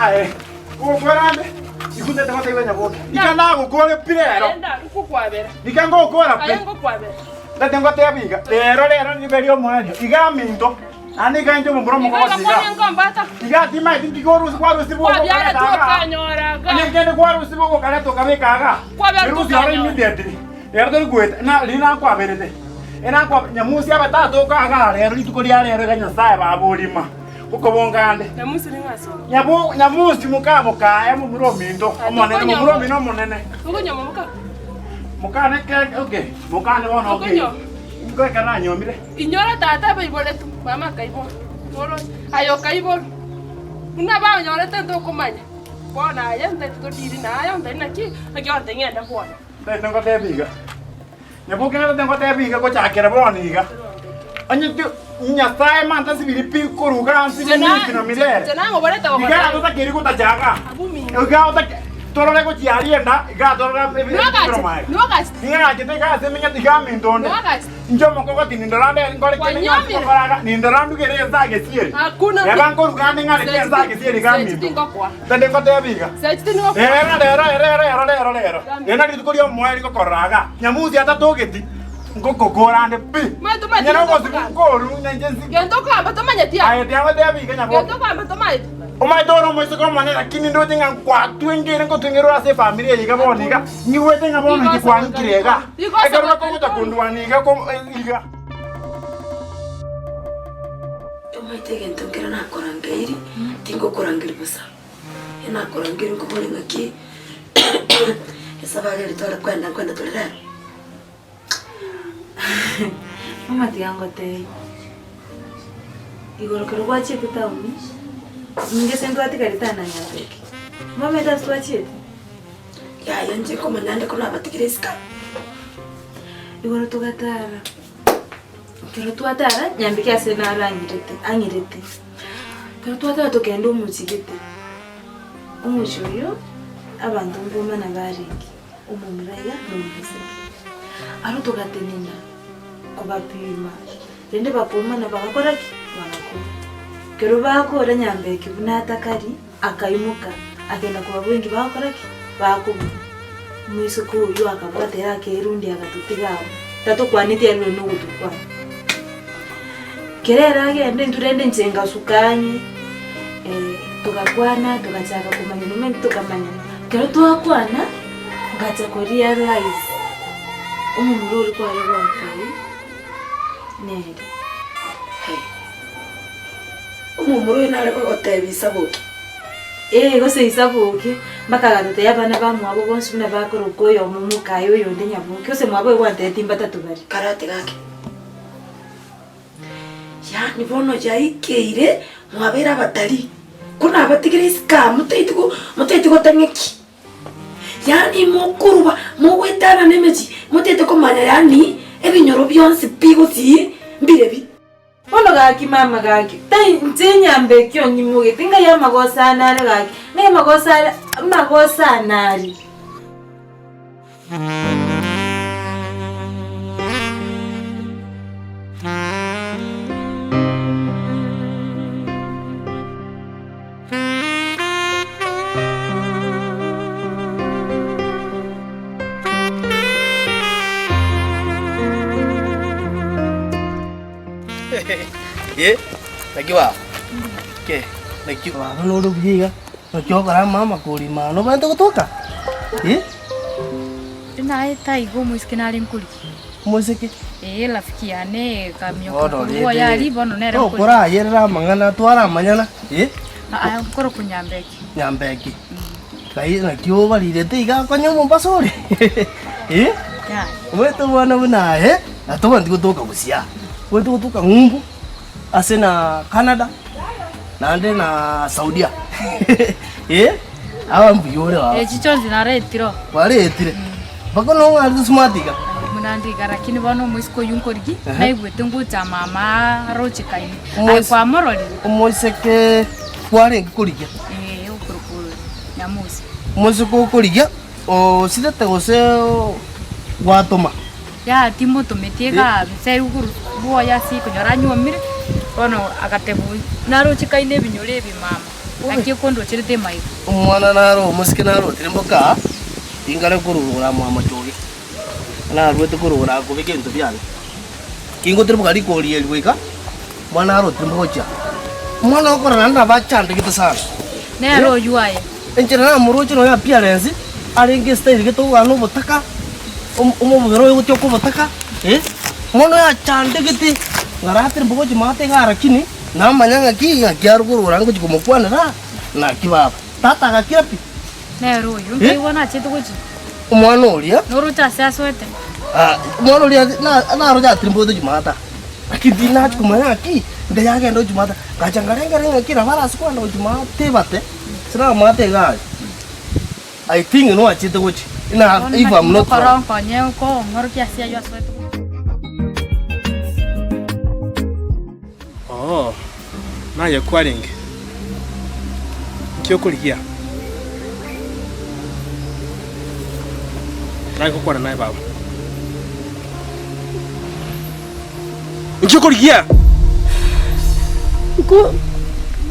Aye, ngokora ande, igo ntete gotebia Nyaboke. Ika nagokore pi rero. Aye nda ngokwabera. Ika ngokora pi. Aye ngokwabera. Ntete ngotebia iga, rero rero nibe riomoerio. Iga aminto, naende iga inche omomura Igo omogosi iga. igakwania nkombata. Iga timaeti nki korusi kwarusi bwogo Kwabiaretwe okareta igaa. okanyora iga. Onye kende kwarusi bwogo okareta okabeka igaa. Kwabiaretwe Erusi oro okanyora. immediately. Rero tori goeta, na riria nakwaberete, enakwa Nyamusi abe tatoka igaa rero rituko ria rero iga Nyasaye baba orima, okobonga ande. Nyamusi ning'o ase obo? Nyabu Nyamusi moka mokaye momura ominto, omonene, momura omino omonene. Okonyoma moka? Mokane ke okay, mokane bono okay. Okonyo. Inko ekero nanyomire. Inyora tata abaiboretwe, mama akaiborwa, oroche, aye okaiborwa. Buna banyorete ntokomanya, bono aye ntaete todiri naye ontebie naki, naki ontebie ng'ende bwoye. Ntaete ngotebie iga, Nyaboke ntaete ngotebie iga gochakera bono iga, onye ti Nyasaye manta nsibiri pi korwa iga nsibe minki na mirere, Inche namoborete iga gogotebia. totakeri gotacha iga, Abwo minto. iga otake torore gochia aria enda, iga torore ebi- Nogache, ebiro maega. nogache. Ning'agachete iga ase emenyete iga minto onde. Noagache. Inche omokogoti nindora nde nkore kende gionsi Kwanyomire. ngokora iga, nindora ndugere ense agesieri. Hakuna. Eba nkoruga ande ng'areke ense agesieri iga Sechi minto. tingokoa. Tende ngotebie iga. Sechi tingokoa. Rero, rero, rero, rero, rero, rero. Eri nario rituko ri'omoerio rigokorora iga. Nyamusi atatogeti, ngokokora ande pi. Maete omanyeti Nyene gento ogosibwa okogamba. nkoru, na inche nsi- Gento okogamba tomanyeti aa. Aye tiagotebia iga Nyaboke. Gento okogamba tomaeti. Omanyete ore omoiseke omonene lakini ndoche ng'a nkwatwengeire nkotwengerwa ase efamiri eye iga bono iga, nyigwete ng'a bono inche kwang'ikire iga. Ekero bakogocha kondwania iga ko iga. Omanyete egento nkere nakorangeiri, tingokorangeria bosa, ekero nakorangeiri nkobore ng'aki esabari eria tware koenda nkoenda tore rero. Mama tiga ngotebie, igoro kero gwachiete town, ninche ase ntwatigarete aa na Nyambeki, momanyete ase twachiete? Yaya inche nkomanya ande ko nabatigire isiko. Igoro togatara, ekero twatara, Nyambeki ase naro ang'irete ang'irete, ekero twatara tokagenda omochie gete, omochie oyio, abanto nkomana barenge. Omomura iga na omoiseke. Aro togatenena kobapima, rende bakoumana bagakora ki? Bagakora. Ekero bakora nyambeki buna atakari, akaimoka, akagenda kobaboa inki bagokora ki? Bakobuna. Omoiseke oyio akabwata ere akerundia agatotiga abwo, tatokwaneti ere nonya nogotokwana. Kera ere agenda intwe rende inche ngasuka ang'e, togakwana togachaka komanyana omanyete tokamanyana. Ekero twakwana, ngacha ko realize omomura oria kware gontebia nere. Hai, omomura oyo nare gogotebia isaboki? Ee, gose isaboki, mpaka agatotebia abana bamwabo bonsi buna bakorokwa oyomo mokaye oyonde nyaboki, gose mwabo oyo gwantebetie mbatato bare. Karate gaki. Yaani bono yaikeire mwabeire abatari, ko nabatigire isiko aa motaeti go motaeti gotang'eki. Yaani mokoruba mogoetanana emechie motaete komanya yaani ebinyoro bionsi pi gosii mbirebi. Bono gaki mama gaki, tai inche enyamba eke onyimogete, ngai amagoso ane are gaki, ngai amagoso are amagoso ane are. Eh, naki baba? Ke, naki baba nore buya iga? Naki okora mama korima ano obwenerete gotoka? Eh? Naye taigo omoiseke nare nkorigia. Omoiseke? Ee, rafiki yane ekamioka Bono korwa rende, oye aria bono nere nkorigia. tokorayerera amang'ana twaramanyana, eh? Aa, nkorokwa Nyambeki. Nyambeki. Ngai naki obarirete iga konya omobaso ore? Eh? Yaya. Omanyete omwana buna aye, na tobwenereti gotoka gusii aa, obwenerete gotoka ng'umbu. Ase na Canada, naende na Saudia. Eh, aba mbuya ore baba. Echi chionsi naretire oo. Kwaretire? Mpaka nong'arete smart iga? Buna ndi iga lakini bono omoiseke oyio nkorigi, naigwete ngocha mama aroche kaini. Aye Omois- kwamororire? Omoiseke kwarenge korigia? Ee, okorokwa Nyamusi. Omoiseke okorigia, osirete gose gwatoma? Yaya timotometie iga nse igoro bwoye ase okonyora anyuomire, bono agateba naroche kaine ebinyoro ebi mama. Naki okondocherete emaiga. Omwana naro omosike narotire mboka, tingare korurugura mwamachoge. Naruete korurugura akobeka ebinto biane. Kingotirimboka rikori eri goika, omwana narotire mbogochia. Omwana okorora naende nabo achandegete sana. Nere oyio aye. Enchera namoroche nonya appearance, arenge estyle gete ogokwana obotaka, omobere oye gotioka obotaka, eh, bono yachandegete, ng'aratire mbogochia maate igaa rakini. Namanya ng'aki ng'aki arogorora ngochia komokwanera, naki baba. Tata agakira pi. Nere oyio nkaigwa nachete gochia. Omwana oria. Noroche ase asoete. Ah, omwana oria naroche atirimboete Jumatatu. Lakini tinachi komanya ng'aki nde yagenda Jumatatu. Ngacha nkarengereria ng'aki nabo arase kogenda Jumatatu ebate, sinamanyete iga aria. I think nwachete gochia. Bono If naki I'm not ngokora wrong. onkonye kong'orokia ase ayio asoete gochia. Oo, naye kwarenge? Nki okorigia? Naye ngokwana naye baba. Nki okorigia? Nko,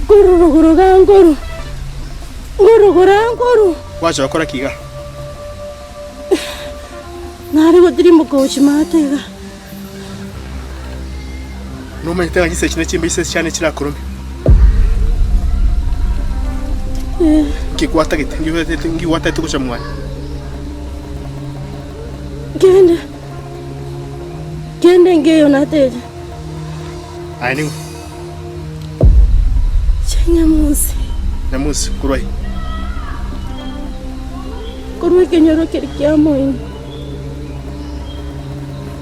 nkoruruguru ga nkoru, nkorugura nkoru. Gwacha gokora ki iga? Nare gotirimboka gochia maate iga. Nomanyete ng'a chinsa echi nechimbe chinsa chiane chirakorome. Nki gwatagete? Nki gwatagete nki gwatagete gocha mwane? Kende, kende nkeiyo natebia. Aye ning'o? Nyamusi. Nyamusi, korwa aye? Korwa ekenyoro keria kia moino.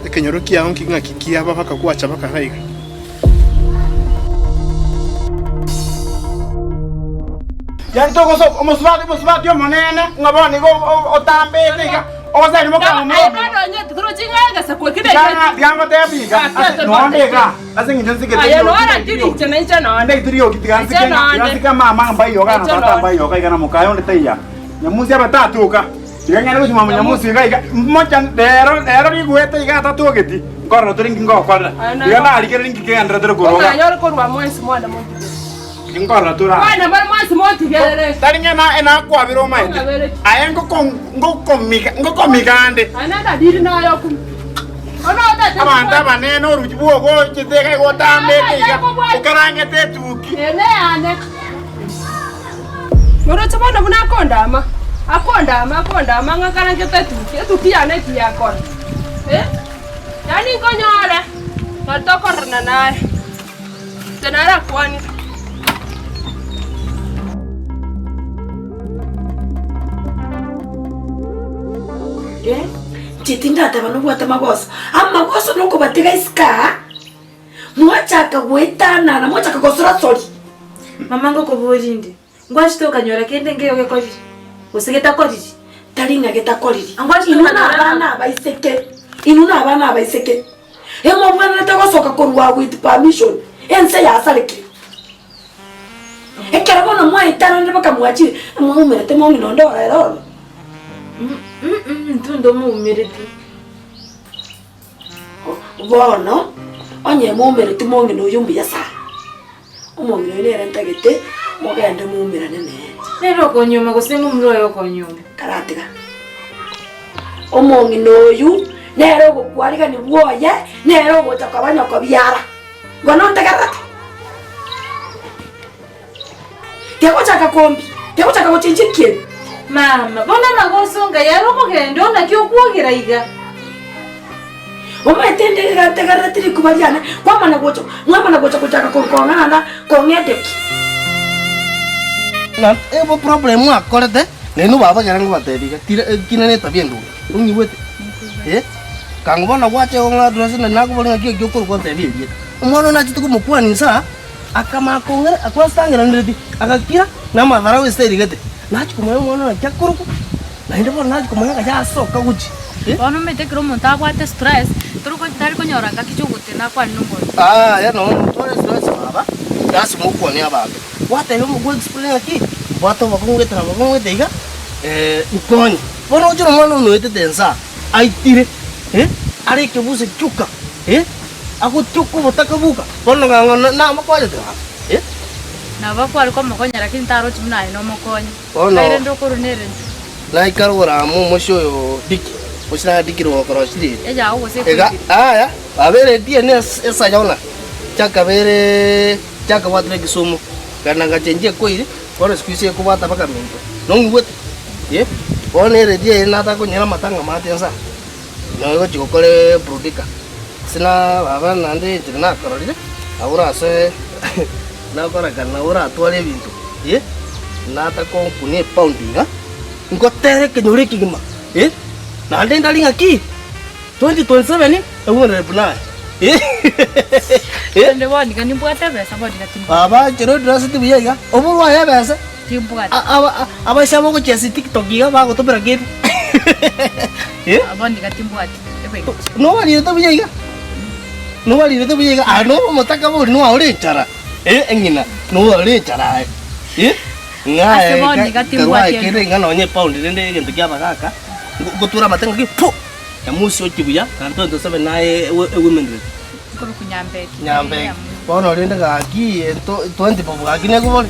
Ekenyoro kiao nki ng'aki kiaba bakagwacha bakang'a iga? Yaani togosoka omosubati omosubati omonene ng'a bono igo otambete iga ogosani mokama Tiga ngotebi iga ase nonde iga ase eng'encho nsigete rioki rioki tiga nsike tiga nsike mama mbaioga na tata mbaioga iga na mokaye onde taiya nyamusi abe tatoka Tiga ng'ende gochia mwa Nyamusi iga iga, mocha rero rero riguete iga atatogeti, nkorora tore nki ngokorera. Tiga narigereria nki kegenderete tore koroga. Omwanya korwa mwensi mwana montigerere. Nki nkorora tore aa. Mwana mbare mwensi montigerere. Tari ng'a na enakwabera omaete. Aye ngoko ngokomiga ngokomiga ande. Aye nenda diri nayo kumi. Abanto abanene oruchi bwogochete iga igo otambete iga, okarangete etuki. Ene yane. Moroche bono buna akondama, akondama, akondama ng'a nkarangete etuki, etuki yane tiyakora eh, yaani nkonyore nari tokororana naye, inche narakwanire. Inche tindateba nobwate amagoso, amagoso nokobatiga isiko aa. Mwachaka goetanana, mwachaka gosora-soria. Mama ngokoboria inde, ngwachete okanyora kende nkeigo gekorire, gose getakoriri? Tari ng'a getakoriri. Ngwachete Inwe okanyora nabana abaiseke, inwe nabana abaiseke, emobwenerete gosoka korwa with permission, ense yasarekire. Ekero bono mwaetananire mpaka mwachire, mwaumerete mong'ina onde oro ere ororo. Intwe ndomoumereti. Bono, onye moumereti mong'ina oyio mbuya sana, omong'ina oyio nere ntagete mogende moumerane nere. Nere okonyuoma gose ng'omura oye okonyuoma? Karatiga. Omong'ina oyio nere ogokwarigania bwoye, nere ogocha koba nyoko biara. Bono ntegererete. Tegochaka kombi, tegochaka gochenchia ekieni. Mama, bono amagoso ngai are okogenda oo naki okwogera iga? Omanyete inde iga ntegerereti rikuba riane, kwamanya gocha, mwamanya gocha gochaka kong'ana kong'edekia. Na ebo problem mwakorete, nainwe baba ekero nkobatebia iga, tira ekina na etabia endugu, onyigwete? Eh, kango bono gwacha igo ng'a ase nakoboria ng'aki eki okorokwa ntebie erieta. Omwana oyo nachete komokwania inse aa. Akamanya kong'ira, akwasangereretie, agakira namadharau ase erigete. Nachia komanya omwana oyo naki akorokwa, naende bono nachia komanya ng'a yasoka gochia. Eh. Bono omanyete ekero omonto abwate stress, toriko tari konyora ngaki chiogotena akwane nomonto. Aye nonya notware stress baba, lasima okwane abanto. Gwatebia omo gwa explain ng'aki, mbwate obokong'u gete na bokong'u gete iga, nkonye. Bono ochire omwana oyo noetete ense aa, aitire, eh, are ekebusa kioka, eh. Agotioka obotaka boka, bono ng'a namokonyete ng'a eh. Nabo kware komokonya lakini tarochi buna aye nomokonye. Bono Nkai rende okorwa nere inche. naikare oboramo omochie oyo Diki, omochie na Diki rogokorosia riri. Eyago gose Iga ekoigire. aya babere DNA esayona chakabere chakabwatire Kisumu genda ngachenchia ekoiri bono siku hizi ekobwata mpaka minto nong'igwete eh bono eredio eye natakonyora amatanga mate nsa noo egochi gokora eburudika ase na baba naende enchera nakororire nabo orase nakorekana nabo oratware ebinto eh natakonkuna epaundi iga ngotere ekenyoro ekegima eh naende ndari ng'aki. 2027 ebunerere buna aye. Rende bono iga nimbwate ebesa bono iga timbwati. Baba ekero odraseti buya iga, oborwe aye ebesa. Timbwati. Abaisia bogochia ase tiktok iga bagotomera kende. Bono iga timbwati ebesa. Nobarirete buya iga? Nobarirete buya iga? Aye nobe omotaka bori noaore enchara, eng'ina noaore enchara aye. Ng'a Ase bono iga timbwati kende iga nonye epaundi rende egento kia abagaka, ngotura amate ng'aki pu! Nyamusi ochie buya, na 2027 naye ewomen rep. Nkorokwa Nyambeki. Nyambeki. Bono rende gaki, 20 bob gaki nekobori.